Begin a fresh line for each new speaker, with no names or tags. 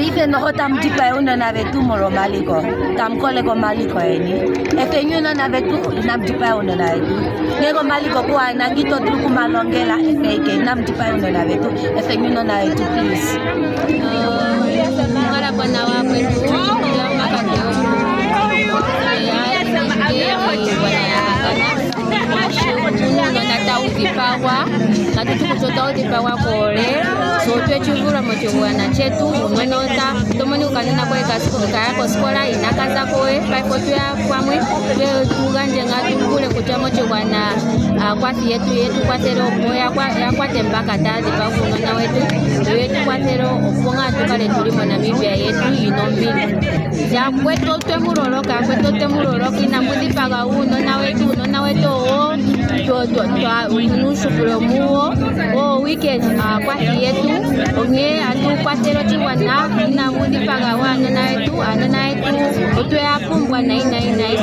Paife noho tamu dipaye uunona vetu molwa omaliko, tamu koleke omaliko yeni. Efeni uunona vetu, inamu dipaya uunona vetu. Ngeke omaliko kuwana ito dulu kumalongela efeike, inamu dipaya uunona vetu, efeni uunona vetu please.
Uunona tawu dhipagwa katushi kutya otawu dhipagwa koole so otwechivulwa mochigwana chetu uunona ota tomoni okanona koye kaya kosikola inaka zako we paife otweya pamwe tugandje ngaa tupule kutya mochigwana aakwathi yetu yetu kwathele opo ya kwate mbaka taya dhipaga uunona wetu yo yetu kwathele opo ngaa tukale tuli moNamibia yetu yina ombili. Yakwetu otwe mu loloka, yakwetu otwe mu loloka, inamu dhipaga uunona wetu, uunona wetu owo tuna uushupilo muwo, owo wike aakwathi yetu, onkee atu kwathele oshigwana, inamu dhipaga aanona yetu, aanona yetu otwe ya pumbwa nayi nayi nayi.